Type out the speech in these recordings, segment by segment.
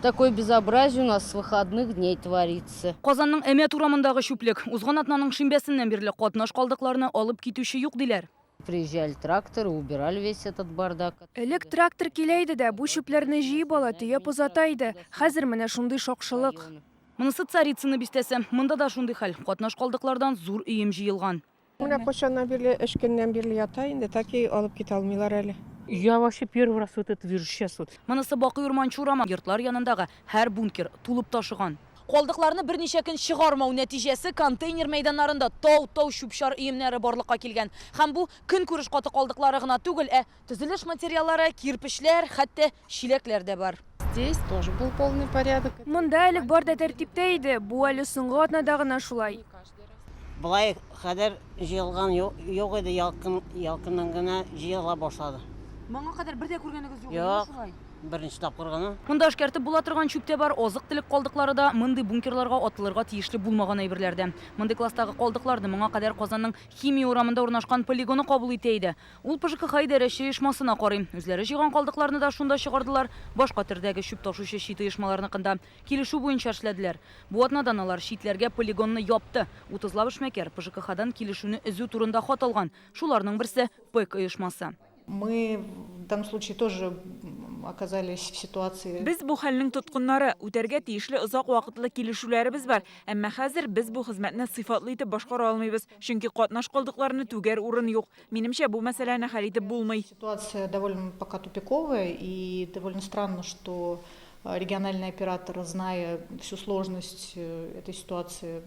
Такое безобразие у нас с выходных дней творится. Казанның Әмәт урамындагы чүплек. Узган атнаның шимбәсеннән бирле катнаш калдыкларны алып китүче юк, диләр. Приезжали тракторы, убирали весь этот бардак. Элек трактор килә иде дә, бу чүпләрне җыеп ала, төяп озата иде. Хәзер менә шундый шакшылык. Монысы Царицыно бистәсе. Монда да шундый хәл. Катнаш калдыклардан зур өем җыелган. Менә кайчаннан бирле, өч көннән бирле ята инде, так и алып китә алмыйлар әле. Я вообще первый раз вот это вижу сейчас вот. Монысы Бакый Урманчы урамы. Йортлар янындагы һәр бункер тулып ташыган. Калдыкларны берничә көн чыгармау нәтиҗәсе контейнер мәйданнарында тау-тау чүп-чар өемнәре барлыкка килгән. Һәм бу көнкүреш каты калдыклары гына түгел, ә төзелеш материаллары, кирпечләр, хәтта чиләкләр дә бар. Здесь тоже был полный порядок. Монда элек бар да тәртиптә иде, бу әле соңгы атнада гына шулай. Болай кадәр җыелган юк иде, ялкын, ялкыннан гына җыела башлады. Моңа кадәр бер дә күргәнегез юк идеме шулай? Беренче тапкыр гына. Монда эшкәртеп була торган чүп тә бар, азык-төлек калдыклары да, мондый бункерларга атылырга тиешле булмаган әйберләр дә. Мондый класстагы калдыкларны моңа кадәр Казанның Химия урамында урнашкан полигоны кабул итә иде. Ул ПЖКХ идарәче оешмасына карый. Үзләре җыйган калдыкларны да шунда чыгардылар, башка төрдәге чүп ташучы чит оешмаларныкын да килешү буенча эшләделәр. Бу атнадан алар читләргә полигонны япты. Утызлап эшмәкәр ПЖКХдан килешүне өзү турында хат алган. Шуларның берсе, ПЭК оешмасы. Мы в данном случае тоже оказались в ситуации. Без бу хәлнең тоткыннары. Үтәргә тиешле озак вакытлы килешүләребез бар. Әмма хәзер без бу хезмәтне сыйфатлы итеп башкара алмыйбыз, чөнки катнаш калдыкларны түгәр урын юк. Минемчә, бу мәсьәләне хәл итеп булмый. Ситуация довольно пока тупиковая и довольно странно, что региональный оператор, зная всю сложность этой ситуации,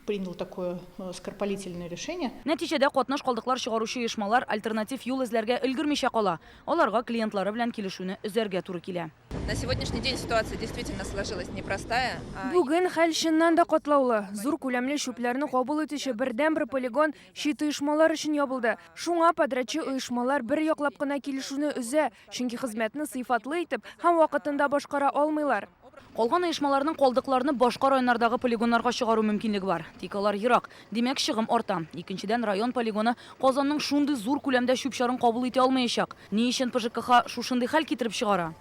принял такое скоропалительное решение. Нәтиҗәдә, катнаш калдыклар чыгаручы оешмалар альтернатив юл эзләргә өлгермичә кала. Аларга клиентлары белән килешүне өзәргә туры килә. На сегодняшний день ситуация действительно сложилась непростая. Бүген хәл чыннан да катлаулы. Зур күләмле чүпләрне кабул итүче бердәнбер полигон чит оешмалар өчен ябылды. Шуңа подрядчы оешмалар бер яклап кына килешүне өзә, чөнки хезмәтне сыйфатлы итеп һәм вакытында башкара алмыйлар. Калган оешмаларның калдыкларны башка районнардагы полигоннарга чыгару мөмкинлеге бар. Тик алар ерак. Димәк, чыгым арта. Икенчедән, район полигоны Казанның шундый зур күләмдә чүп-чарын кабул итә алмаячак. Ни өчен ПЖКХ шушындый хәл китереп чыгара?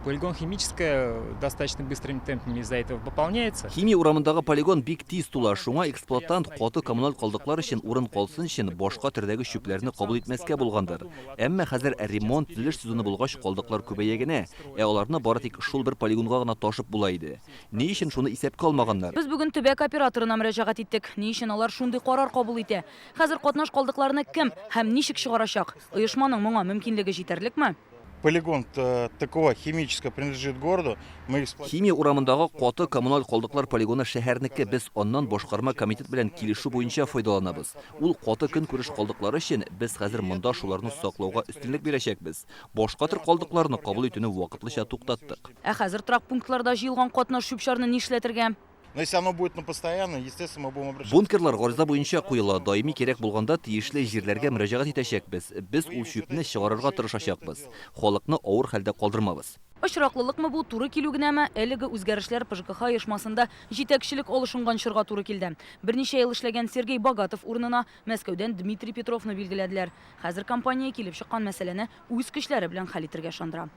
Полигон Химическая достаточно быстрыми темпами из-за этого пополняется. Химия урамындагы полигон бик тиз тула, шуңа эксплуатант каты коммуналь калдыклар өчен урын калсын өчен башка төрдәге чүпләрне кабул итмәскә булгандыр. Әмма хәзер ремонт, төзелеш сезоны булгач калдыклар күбәя генә, ә аларны бары тик шул бер полигонга гына ташып була иде. Ни өчен шуны исәпкә алмаганнар? Без бүген төбәк операторына мөрәҗәгать иттек. Ни өчен алар шундый карар кабул итә? Хәзер катнаш калдыкларны кем һәм ничек чыгарачак? Оешманың моңа мөмкинлеге җитәрлекме? Полигон ТКО Химическая принадлежит городу. Мы эксплуатируем. Химия урамындагы каты коммуналь калдыклар полигоны шәһәрнеке, без аннан башкарма комитет белән килешү буенча файдаланабыз. Ул каты көнкүреш калдыклары өчен, без хәзер монда шуларны саклауга өстенлек бирәчәкбез. Башка төр калдыкларны кабул итүне вакытлыча туктаттык. Ә хәзер торак пунктларда җыелган катнаш чүп-чарны нишләтергә? Но если оно будет на постоянно, естественно, мы будем обращаться. Бункерлар гариза буенча куела, даими кирәк булганда тиешле җирләргә мөрәҗәгать итәчәкбез. Без ул чүпне чыгарырга тырышачакбыз. Халыкны авыр хәлдә калдырмабыз. Очраклылыкмы бу, туры килү генәме, әлеге үзгәрешләр ПЖКХ оешмасында җитәкчелек алышынган чорга туры килде. Берничә ел эшләгән Сергей Богатов урынына Мәскәүдән Дмитрий Петровны билгеләделәр. Хәзер компания килеп чыккан мәсьәләне үз көчләре белән хәл итергә ышандыра.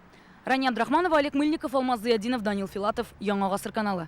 Рания Абдрахманова, Олег Мыльников, Алмаз Зыятдинов, Данил Филатов, Яңа гасыр каналы.